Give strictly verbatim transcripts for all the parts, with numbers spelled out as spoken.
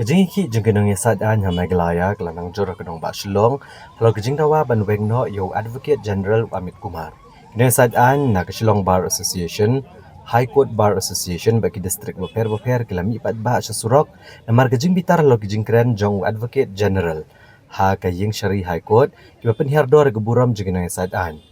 Ka jingïakhih jong ki nongïasaid aiñ ha Meghalaya ka la nang jur ha ka nongbah Shillong halor ka jingdawa ban weng noh ïa u Advocate General u Amit Kumar. Ki nongïasaid aiñ na ka Shillong Bar Association, High Court Bar Association bad ki district bapher bapher ki la mih paidbah sha surok namar ka jingbitar halor ka jingkren jong u Advocate General ha ka Ïing Shari High Court, kiba pynhiar dor ïa ka burom jong ki nongïasaid aiñ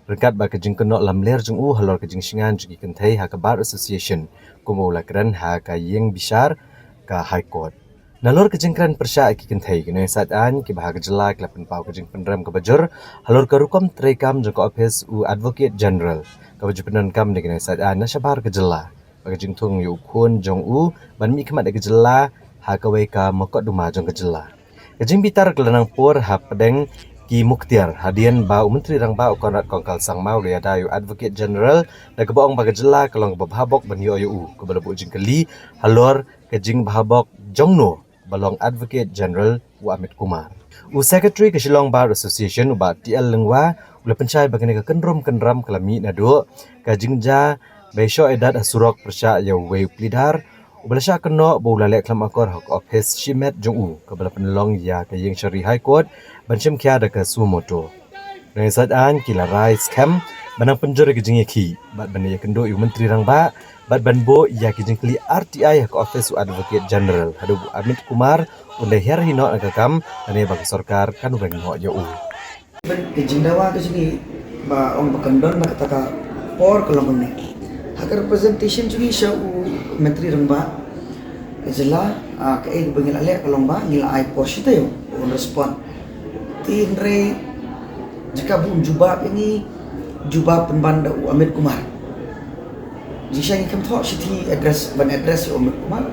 ryngkat bad ka jingkynnoh lamler jong u halor ka jingshngaiñ jong ki kynthei ha ka Bar Association, kumba u la kren ha ka ïing bishar ka High Court. Nalor ka jingkren pyrshah ïa ki kynthei, ki nongïasaid aiñ kiba ha ka jylla ki la pynpaw ka jingpynrem kaba jur halor ka rukom treikam jong ka ophis u Advocate General, kaba ju pyndonkam da ki nongïasaid aiñ na shabar ka jylla, bad ka jingthung ïa u khun jong u ban mihkhmat ïa ka jylla ha kawei ka mokotduma jong ka jylla. Ka jingbitar ka la nang pur hapdeng ki muktiar hadien ba u Myntri Rangbah u Conrad Kongkal Sangma u la ïada ïa u Advocate General da kaba ong ba ka jylla ka long kaba bha bok ban ïoh ïa u, kaba la buh jingkylli halor ka jingbha bok jongno ba long Advocate General u Amit Kumar. U Secretary ka Shillong Bar Association u Bah T L Lyngwa u la pynshai ba kane ka kynrum kynram ka la mih naduh ka jingjia ba ïashoh ïadat ha surok pyrshah ïa uwei u plie dhar uba la shah kynnoh ba u la leh khlem akor ha ka ophis shimet jong u, kaba la pynlong ïa ka Ïing Shari High Court ban shim khia da ka suo moto. Nongïasaid aiñ ki la rai skhem ban nang pynjur ïa ka jingïakhih bad ban ïakynduh ïa u Myntri Rangbah bad ban buh ïa ki jingkylli R T I ha ka ophis u Advocate General haduh ba u Amit Kumar un da hiar hi noh na ka kam lane ba ka sorkar kan weng noh ïa u. Ka jingdawa ka jong ngi ba ong ba kan don ba kata ka por ka long kumne. Ha ka representation jong ngi sha u Myntri Rangbah ka jylla, ah, kaei kaba ngi la leh ka long ba ngi la ai por shi taïew un respond. Te hynrei jaka ba un jubab ïa ngi, jubab pynban da u Amit Kumar. Jingshisha ngi khlem thoh shithi address, ban address ïa u Amit Kumar.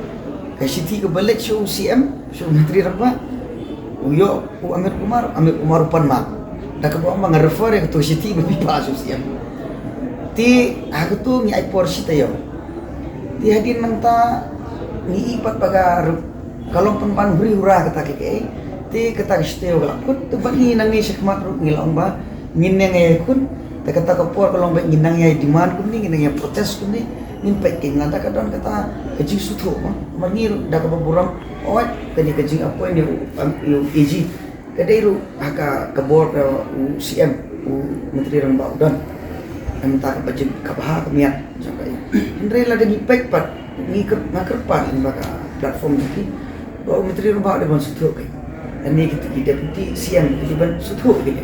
Ka shithi kaba leit sha u C M, sha u Myntri Rangbah, u ïoh u Amit Kumar, Amit Kumar u pan map. Da kaba ong ba nga refer ïa kato ka shithi ba phi pass sha u C M. Te ha kato ngi ai por shi taïew. Te hadien mynta ngi i pat ba ka ruh ka long pynban huri hura kata ka kaei. Te kata ka shi taïew ka la kut, te bad ngi nangne shakhmat ruh ngi la ong ba ngin nang ïakhun, te kata ka por ka long ba ngin nang ïa demand kumne, ngin nang ïa protest kumne, ngin peit kein lada ka don kata ka jingsngewthuh mo. Namar ngi ruh da kaba burom, oi, kane ka jingappoint ïa u, um, ïa u A G. Ka dei ruh ha ka, ka bor ka u C M, u Myntri Rangbah u don. Namar kata ka ba jing, ka bha ka miat jong ka ïa. Hynrei lada ngi peit pat, ngi kyr-, nga kyrpad lyngba ka platform jong phi ba u Myntri Rangbah u dei ban sngewthuh kein. Lane kita ki Deputy C M ki dei ban sngewthuh kein.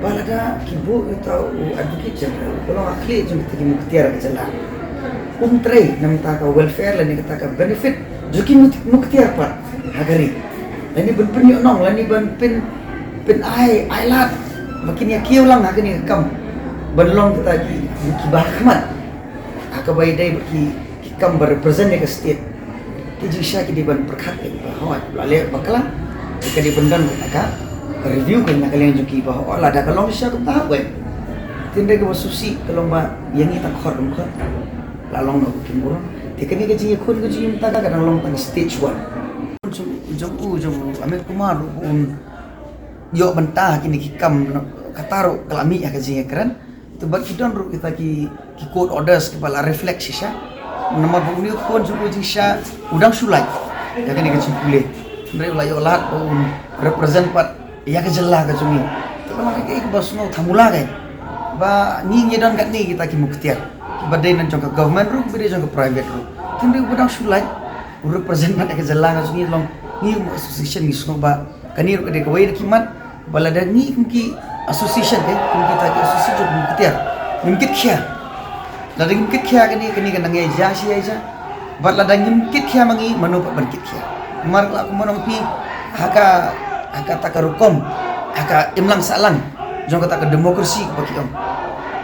Ba lada ki buh ïa uta u Advocate General, ka long ha khlieh jong kita ki muktiar ka jylla. Um trei na bynta ka welfare lane kata ka benefit jong ki muk-, muktiar pat ha ka ri. Lane ban pynïohnong, lane ban pyn, pyn ai, ai lad ba kin ïa kiew lang ha kane ka kam ban long kita ki, ki ba ha khmat. Ha kaba ïadei bad ki, ki kam ba represent ïa ka state. Ki jingshisha ki dei ban pyrkhat ïa ki ba hooid, la leh bakla, ka dei ban don kata ka review ka na ka liang jong ki ba hooid, lada ka long shisha kumta hooid. Hynrei kaba sngewsih ka long ba ïa ngi tang khot ruh khot la long na u Kim Burom. Te kane ka jingïakhun ka jong ngi mynta ka dang long tang stage one. Jong, jong u, jong u Amit Kumar ruh un ïoh bynta ha kine ki kam, kata ruh ka la mih ha ka jingïakren. Te bad ki don ruh kita ki, ki court orders kiba la reflect shisha. Namar ba une u khun jong u jingshisha u dang shu lait ïa kane ka jingpule. Hynrei u la ïoh lad ba un represent pat ïa ka jylla ka jong ngi. Te ka long kaei kaba sngewthuh mula ka ba ngi ngi don katne kita ki muktiar kiba dei na jong ka government ruh, kiba dei jong ka private ruh. Hynrei u dang shu lait u represent pat ïa ka jylla ka jong ngi. Long ngi kum association ngi sngew ba kane ruh ka dei kawei na ki mat ba lada ngi kum ki association, eh, kum kita ki association jong ki muktiar, ngim kit khia. Lada ngim kit khia kane, kane ka nang ïaid ja shi ïaid ja. Bad lada ngim kit khia ma ngi, mano pat ban kit khia? Namar ka la kumno ong phi, ha ka, ha kata ka rukom, ha ka imlang sahlang jong kata ka democracy ba ki ong,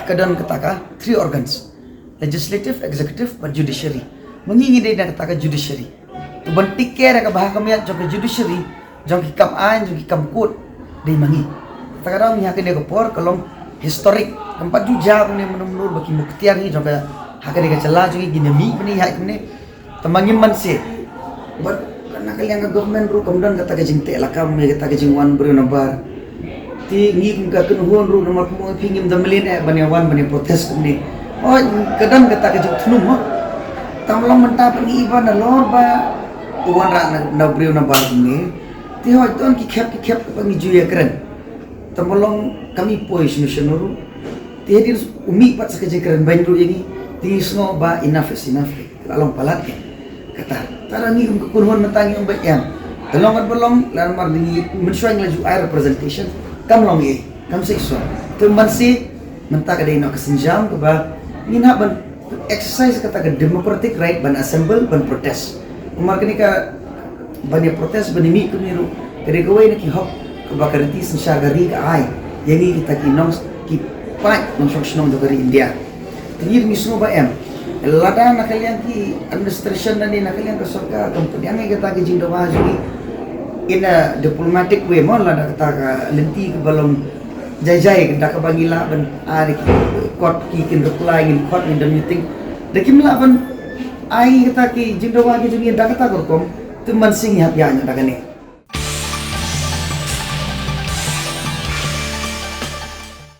ka don kata ka three organs: legislative, executive bad judiciary. Ma ngi ngi dei na kata ka judiciary. To ban take care ïa ka bha ka miat jong ka judiciary, jong ki kam aiñ, jong ki kam court, dei ma ngi. Kata ka daw ngi ha kane ka por ka long historic. Kam pat ju jia kumne mynno mynno ba ki muktiar ngi jong ka ha kane ka jylla jong ngi kin ïa mih kumne, ïa kumne. Tangba ngim banse. Bad na ka liang ka government ruh kam don kata ka jingteh lakam, ïa kata ka jingwan briew na bar. Te ngi kum ka kynhun ruh namar kumno phi ngim da mlien eh ban ïa wan ban ïa protest kumne. Oh, ka don kata ka jingthnum mo. Tang long mynta pat ngi i ba nalor ba Wanrah na, na briew na bar kumne. Te hooid don ki khep ki khep kaba ngi ju ïakren. Tang ba long kam i poi sha mission ruh. Te hadien u mih pat sa ka jingkren beiñ ruh ïa ngi. Te ngi sngew ba enough is enough. La long palat ka. Kata. Tang ngi kum ka kynhun mynta ngi ong ba em. Te long kat ba long, lada mar ngi mynshuwa ngi la ju ai representation. Kam long ei. Kam shisha. Te man shi mynta ka dei noh ka sienjam kaba ngin hap ban exercise kata ka democratic right ban assemble, ban protest. Namar kane ka ban ïa protest, ban ïa mih kumne ruh ka dei kawei na ki hok kaba ka riti synshar ka ri ka ai ïa ngi kita ki nong, ki paid nongshong shnong jong ka ri India. Te ngi sngew ba em, lada na ka liang ki administration lane na ka liang ka sorkar kam pdiang ïa kata ki jingdawa jong ngi in a diplomatic way, mo, lada kata ka lynti kaba long jai jai, da kaba ngi lah ban ai ki kot, ki kin reply, ngin kot, ngin da meeting, da kim lah ban ai kata ki jingdawa ki jong ngi da kata ka rukom, te man shi ngi hap ïa ngi da kane.